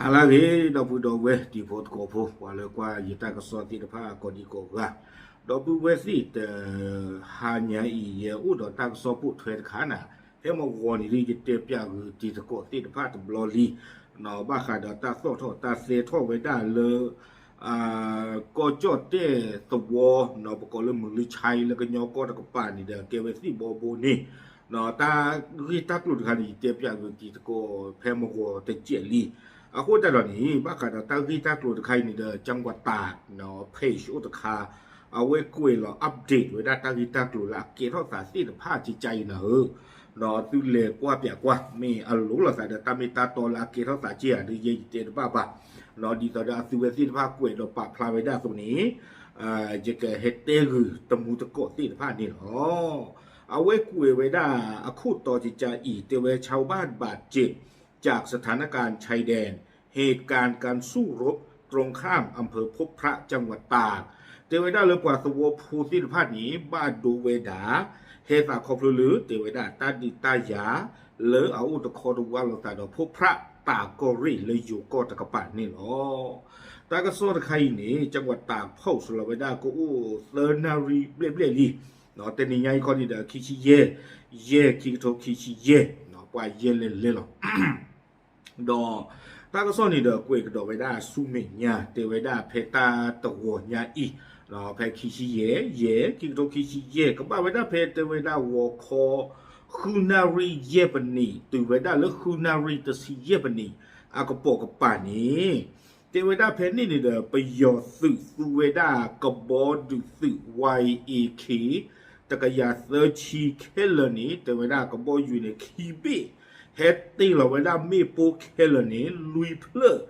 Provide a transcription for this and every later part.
ဟါလၢအဂ့ၤ ဒီပုၢ်ဒီဝဲၢ်တံၤဖိသကိးဖိ ပှၤလၢကွၢ်ယတၢ်ကစီၣ်သ့ၣ်တဖၣ်ကိးဒံကိးဂၤ, ဒီပုၢ်ဝဲၢ်သ့ၣ်တ ဟါညါအံၤ ယအိၣ်ဒီးတၢ်ကစီၣ်ပိာ်ထွဲတခါန့ၣ်, ဖဲမုၢ်ဂီၤန့ၣ်ဒ်ယတဲပၠးဂုာ်တံၤသကိးသ့ၣ်တဖၣ်တဘျီလံ, ဘၣ်ဃးဒီးတၢ်သီၣ်ထီၣ်တၢ်သဲထီၣ်ဝဲဒၣ်လၢ ကီၢ်ကၠီၣ်တဲၣ်သဝီ ပကိးလၢမုၢ်လုၢ်ဆါလၢကညီကီၢ်တကပၤန့ၣ်ဒီး ကဲဝဲသ့ၣ်ဘီဘိန့ၣ်, တၢ်ဂ့ၢ်တၢ်ကျိၤတခါန့ၣ် ယတဲပၠးဂုာ်တံၤသကိးဖဲမုၢ်ဂီၤတစဲးလံ. အဃိသတးဒီးန့ၣ် ဘၣ်ဃးဒီးတၢ်ဂ့ၢ်တၢ်ကျိၤတခါအံၤန့ၣ်ဒီး ကၠၣ်ဝးတၢ် page အိၣ်တခါ, အဝဲကွဲးလီၤ update ဝဲဒၣ်တၢ်ဂ့ၢ်တၢ်ကျိၤလၢအကဲထီၣ်သးသ့ၣ်တဖၣ် ကကါအံၤနၤဧၢ, ဒီးသုလဲၤကွၢ်ပၠးကွၢ် မ့ၢ်အလိၤလိာ်သးဒီးတၢ်မ့ၢ်တၢ်တီလၢအကဲထီၣ်သးက့ဧါဒီး ယဲယတဲတဘၣ်ဘၣ်, ဒ်သိးဒီးအသုဝဲသ့ၣ်တဖၣ်ကွဲးဒီးပာ်ဖျါဝဲဒၣ်အသိးန့ၣ်, ယကဟဲတဲဂုာ်တမူသကိးသ့ၣ်တဖၣ်န့ၣ်လီၤ. အဝဲကွဲးဝဲဒၣ်အခိၣ်တီကကါအံၤ တဲဝဲ ชาวบ้านบาดเจ็บจากสถานการณ์ชายแดน เหตุการณ์การสู้รบตรงข้ามอำเภอพบพระจังหวัดตาก တဲဝဲဒၣ်လၢပှၤသဝီဖိသ့ၣ်တဖၣ်န့ၣ် ဘၣ်ဒိဝဲဒၣ် ဟဲသးခီဖျိလၢ တဲဝဲဒၣ်တၢ်ဒုးတၢ်ယၤ လၢအအိၣ်တခီတဝါလိာ်သးဒီး พบพระ တၢ်ကီၢ်ရ့ၣ်လၢယိၤကီၢ်တကပၤန့ၣ်လီၤ. တၢ်ကစီၣ်တခါအံၤန့ၣ် ကၠၣ်ဝးတၢ် post လီၤဝဲဒၣ်ကအိၣ်သၢနၣ်ရံၣ်ဘျဲၣ်ဘျဲၣ်လံ, တနံၤညါအံၤခီန့ၣ်ဒီး ခံဆံယဲၢ်, ယဲၢ် ခံကထိခံဆံယဲၢ်, ပှၤယဲၢ်လဲၤလဲၤလီၤ. ဒီးတၢ်ကစီၣ်န့ၣ်ဒီးကွဲးကဒီးဝဲဒၣ်ဆူမဲာ်ညါ တဲဝဲဒၣ်ဖဲတၢ်တဂီၤညါအံၤ, ဖဲခံဆံယဲၢ်, ယဲၢ် ခံကထိခံဆံယဲၢ် ကဘၣ်ဝဲဒၣ်ဖဲတဲဝဲဒၣ်ဂီၤခီ ဃုနၣ်ရံၣ်ယဲၢ်ပနံး တုၤဝဲဒၣ်လၢဃုနၣ်ရံၣ်တဆံယဲၢ်ပနံး အကပိာ်ကပၤန့ၣ်, တဲဝဲဒၣ်ဖဲန့ၣ်န့ၣ်ဒီး ပယီၤသုးသူဝဲဒၣ်ကဘီဒုးသုး Y A K တကယၤသၢဆံခဲလၢာ်န့ၣ် တဲဝဲဒၣ်ကဘီယူၤန့ၣ်ခံဘ့ၣ်, ဟဲတ့ၢ်လီၤဝဲဒၣ်မ့ၣ်ပိၢ်ခဲလၢာ်န့ၣ် လွံၢ်ဖျၢၣ်,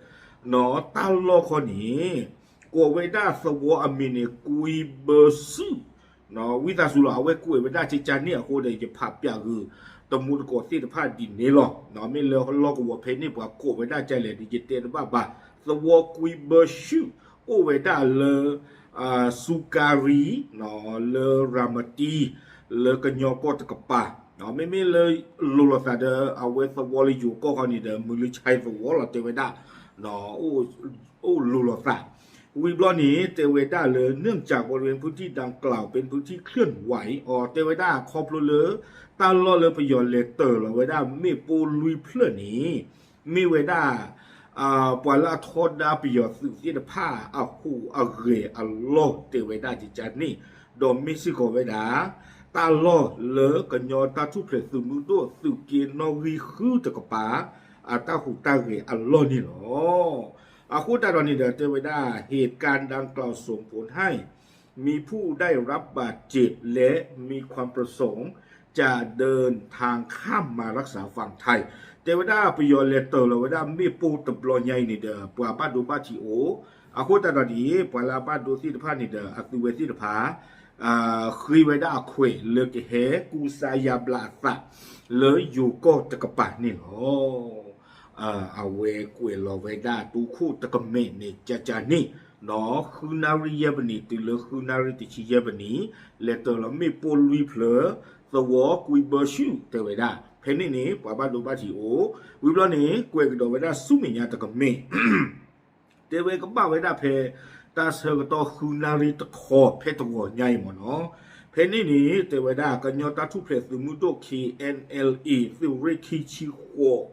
နီၢ်တၢ်လီၢ်ခီန့ၣ် ကိးဝဲဒၣ်သဝီအမံၤန့ၣ် ကွံဘၢစုၣ်, ဝံသးစူၤလီၤ အဝဲကွဲးဝဲဒၣ်ကကါန့ၣ်အဃိဒီး ယဖးပၠးဂုာ်တမူသကိးသ့ၣ်တဖၣ်ဒ်န့ၣ်လီၤ. မ့ၢ်လၢလီၢ်ကဝီၤဖဲန့ၣ် ပှၤကိးဝဲဒၣ်ကလဲၣ်ဒီး ယတဲတဘၣ်ဘၣ်, သဝီကွံဘၢစုၣ် အိၣ်ဝဲဒၣ်လၢ စူကါရံ, လၢရၤမတံ, လၢကညီကီၢ်တကပၤ, မ့မ့ၢ်လၢလိၤလိာ်သးဒီး အဝဲသဝီလၢယိၤကီၢ်ခီန့ၣ်ဒီး မုၢ်လုၢ်ဆါသဝီလီၤ တဲဝဲဒၣ် အိၣ်လိၤလိာ်သး, ဝံၤဘျီန့ၣ် တဲဝဲဒၣ်လၢ เนื่องจากบริเวณพื้นที่ดังกล่าวเป็นพื้นที่เคลื่อนไหว အီၤ တဲဝဲဒၣ်ခီဖျိလၢ တၢ်လီၢ်လၢပယီၤလဲၤတ့ၢ်လီၤဝဲဒၣ်မ့ၣ်ပိၢ်လွံၢ်ဖျၢၣ်န့ၣ် မ့ၢ်ဝဲဒၣ် ပှၤလၢအထီဒါပယီၤသုးသ့ၣ်တဖၣ်အဟူးအဂဲၤအလီၢ် တဲဝဲဒၣ်ကကါန့ၣ်, ဒီးမ့ၢ်စ့ၢ်ကီးဝဲဒၣ် တၢ်လီၢ်လၢကညီတၢ်ထူၣ်ဖျဲးသုးမုၢ်ဒိၣ်သုးက့နီၣ်ဂံၢ်ဃုတကပၤ အတၢ်ဟူးတၢ်ဂဲၤအလီၢ်န့ၣ်လီၤ. အဃိသတးဒီးန့ၣ်ဒီး တဲဝဲဒၣ် เหตุการณ์ดังกล่าวส่งผลให้ มีผู้ได้รับบาดเจ็บและมีความประสงค์จะเดินทางข้ามมารักษาฝั่งไทย တဲဝဲဒၣ်ပယီၤလဲၤတ့ၢ်လီၤဝဲဒၣ်မ့ၣ်ပိၢ်တဘျီညါအံၤန့ၣ်ဒီး ပှၤဘၣ်ဒိဘၣ်ထံးအိၣ်, အဃိသတးဒီးန့ၣ် ပှၤလၢအဘၣ်ဒိသ့ၣ်တဖၣ်န့ၣ်ဒီး အသုဝဲသ့ၣ်တဖၣ် ဃ့ဝဲဒၣ်အခွဲးလၢကဟဲကူစါယါဘျါအသး လၢယိၤကီၢ်တကပၤန့ၣ်လီၤ. အဝဲကွဲးလီၤဝဲဒၣ်တူၢ်ခိၣ်တကမဲာ်န့ၣ် ကကါန့ၣ်, ဒီးဃုနၣ်ရံၣ်ယဲၢ်ပနံးတုၤလၢဃုနၣ်ရံၣ်တဆံယဲၢ်ပနံး လဲၤတ့ၢ်လီၤမ့ၣ်ပိၢ်လွံၢ်ဖျၢၣ် သဝီကွံဘၢစုၣ် တဲဝဲဒၣ် ဖဲန့ၣ်န့ၣ် ပှၤဘၣ်ဒိဘၣ်ထံးအိၣ်, ဝံၤဘျီန့ၣ် ကွဲးကဒီးဝဲဒၣ်ဆူမဲာ်ညါတကမဲာ် တဲဝဲကဘၣ်ဝဲဒၣ်ဖဲ တၢ်ဆၢကတီၢ်ဃုနၣ်ရံၣ်တခီ ဖဲတဂီၤညါအံၤမ့ၢ်နီၤ, ဖဲန့ၣ်န့ၣ် တဲဝဲဒၣ်ကညီတၢ်ထူၣ်ဖျဲးသုးမုၢ်ဒိၣ် K N L A သုးရ့ၣ်ခံဆံဃိး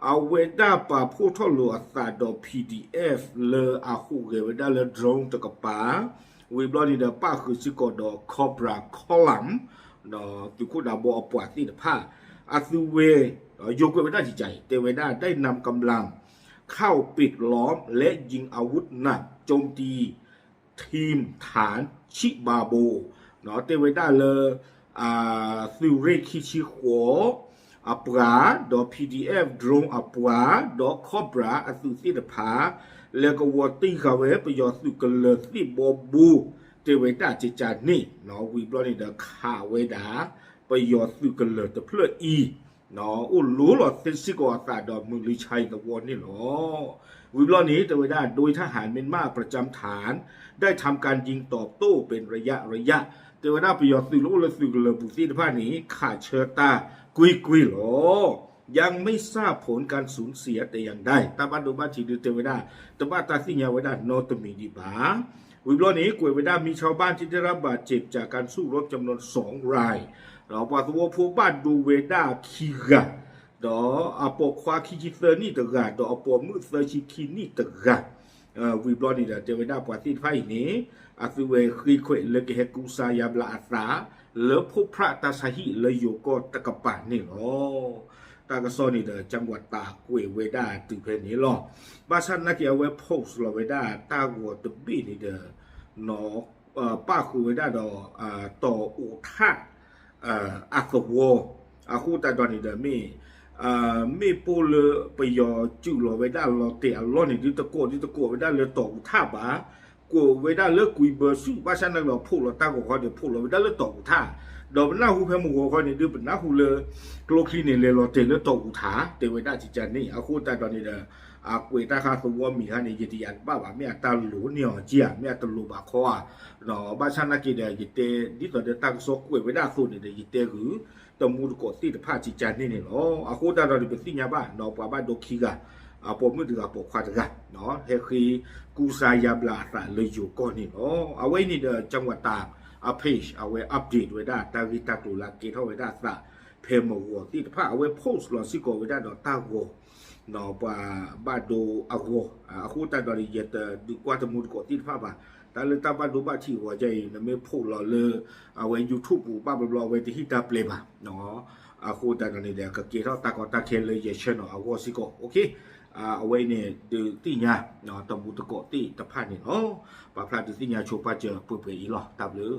အဝဲဒၣ်ပာ်ဖှိၣ်ထီၣ်လိာ်အသးဒီး P D F လၢအဟူးဂဲၤဝဲဒၣ်လၢ drone တကပၤ, ဝံၤဘျီန့ၣ်ဒီးပၣ်ဃုာ်စ့ၢ်ကီးဒီး Cobra Column သုးခိၣ်ဒးဘီအပှၤသ့ၣ်တဖၣ် အသုဝဲ ယိၤကွဲးဝဲဒၣ်ကကါအံၤ တဲဝဲဒၣ် ได้นำกำลังเข้าปิดล้อมและยิงอาวุธหนักโจมตี ทีมฐานชิบาโบ တဲဝဲဒၣ်လၢ သုးရ့ၣ်ခံဆံဃိး အပှၤ ဒီး P D F drone အပှၤ ဒီး Cobra အသုးသ့ၣ်တဖၣ် လဲၤကဝီၤတံၢ်ဃာ်ဝဲပယီၤသုးကလၢၤသ့ၣ်ဘီဘိ တဲဝဲဒၣ်ကကါန့ၣ် ဝံၤဘျီန့ၣ်ဒီးခးဝဲဒၣ် ပယီၤသုးကလၢၤတဖျၢၣ်အံၤ အိၣ်လိၤလီၤသ့စ့ၢ်ကီးအသးဒီးမုၢ်လုၢ်ဆါသဝီန့ၣ်လီၤ. ဝံၤဘျီန့ၣ် တဲဝဲဒၣ် โดยทหารเมียนมาประจำฐาน ได้ทำการยิงตอบโต้เป็นระยะระยะ တဲဝဲဒၣ်ပယီၤသုးလၢအိၣ်လၢသုးကလၢၤပူၤသ့ၣ်တဖၣ်န့ၣ် ခးဆၢတၢ်ကွ့ၢ်ကွ့ၢ်လီၤ. ยังไม่ทราบผลการสูญเสียแต่อย่างใด တၢ်ဘၣ်ဒိဘၣ်ထံးဒုးတဲဝဲဒၣ် တဘၣ်တၢ်သ့ၣ်ညါဝဲဒၣ်နီတမံၤဒံးဘၣ်. ဝံၤဘျီန့ၣ် ကွဲးဝဲဒၣ် มีชาวบ้านที่ได้รับบาดเจ็บจากการสู้รบจำนวนสองราย ဒီးပှၤသဝီဖိဘၣ်ဒိဝဲဒၣ်ခံဂၤ ဒီးအပိာ်ခွါခံဆံသၢနံၣ်တဂၤ ဒီးအပိာ်မုၣ်သၢဆံခံနံၣ်တဂၤ ဝံၤဘျီန့ၣ်ဒီး တဲဝဲဒၣ်ပှၤသ့ၣ်တဖၣ်အံၤန့ၣ် အသုဝဲဃ့ခွဲးလၢကဟဲကူစါယါဘျါအသး လၢဖှိၣ်ဖြၣ်တၢ်ဆါဟံၣ်လၢယိၤကီၢ်တကပၤန့ၣ်လီၤ. တၢ်ကစီၣ်န့ၣ်ဒီး ကၠၣ်ဝးတးကွဲးဝဲဒၣ်တုၤဖဲန့ၣ်လီၤ. ဘၣ်ဆၣ်နာ်က့အဝဲ post လီၤဝဲဒၣ်တၢ်ဂီၤတဘ့ၣ်န့ၣ်ဒီး ပၣ်ဃုာ်ဝဲဒၣ်ဒီး တီၢ်အိးထၣ် အသဝီ အဃိသတးဒီးန့ၣ်ဒီး မ့ၢ် မ့ၣ်ပိၢ်လၢပယီၤစူးလီၤဝဲဒၣ်လီၤတဲာ်အလီၢ်န့ၣ် ဒုးတကိးဒုးတကိးဝဲဒၣ်လၢတီၢ်အိးထၣ်ဘၣ်, ကိးဝဲဒၣ်လၢကွံဘၢဆူၣ် ဘၣ်ဆၣ်နာ်က့ဒီး ဖှိၣ်လီၤတၢ်ဂီၤခီန့ၣ် ဖှိၣ်လီၤဝဲဒၣ်လၢတီၢ်အိးထၣ်, ဒီးပနၢ်ဟူဖဲမုၢ်ဂီၤခီန့ၣ် ဒုးပနၢ်ဟူလၢ ကျိချံန့ၣ် လဲၤလီၤတဲာ်လၢတီၢ်အိးထၣ် တဲဝဲဒၣ်ကကန့ၣ် အဃိသတးဒီးန့ၣ်ဒီး အကွဲးတၢ်ဃါသဝီမံၤခါန့ၣ် ယတယာ်တဘၣ်ဘၣ် မ့ၢ်အတၢ်လိၤန့ၢ်အီၤက့ဧါ မ့ၢ်အတလိၤဘၣ်ခီဧါ, ဘၣ်ဆၣ်နာ်က့ဒီး ယတဲ ဒ်သိးဒီးတၢ်ကစီၣ်ကွဲးဝဲဒၣ်အသိးန့ၣ်ဒီး ယတဲဂုာ် တမူတကိးသ့ၣ်တဖၣ်ကကန့ၣ်န့ၣ်လီၤ. အဃိသတးဒီးန့ၣ် ပသ့ၣ်ညါဘၣ်နီၤ ပှၤဘၣ်ဒိခံဂၤ အပိာ်မုၣ်တဂၤ ပိာ်ခွါတဂၤ ဟဲဃ့ကူစါယါဘျါအသးလၢယိၤကီၢ်န့ၣ်လီၤ. အဝဲအံၤန့ၣ်ဒီး ကၠၣ်ဝးတး အ page အဝဲ update ဝဲဒၣ်တၢ်ဂ့ၢ်တၢ်ကျိၤလၢအကဲထီၣ်ဝဲဒၣ်အသး ဖဲမုၢ်ဂီၤသ့ၣ်တဖၣ် အဝဲ post လီၤစ့ၢ်ကီးဝဲဒၣ်ဒီးတၢ်ဂီၤ ပှၤဘၣ်ဒိအဂီၤ, အဃိသတးဒီးန့ၣ် ယတဒုးကွၢ်တမူတကိးသ့ၣ်တဖၣ်ဘၣ်. တၢ်လၢတၢ်ဘၣ်ဒိဘၣ်ထံးအဂီၤဒ်အံၤ နမ့ၢ်ဖှိၣ်လီၤလၢ အဝဲ YouTube ပူၤဘၣ်ဘျီဘျီ အဝဲတဟ့ၣ်တၢ်ပျဲဘၣ်. အဃိသတးဒီးန့ၣ်ဒီး ကကဲထီၣ်တၢ်ကီတၢ်ခဲလၢယဲၢ်ဆၢနီၤအဂီၢ်စ့ၢ်ကီး အဝဲအံၤန့ၣ် ဒုးသ့ၣ်ညါ တမူတကိးသ့ၣ်တဖၣ်န့ၣ်လီၤ. ပာ်ဖျါဒုးသ့ၣ်ညါဆိပာ်စၢၤပှဲၤပှဲၤအံၤလီၤ. တၢ်ဘျုး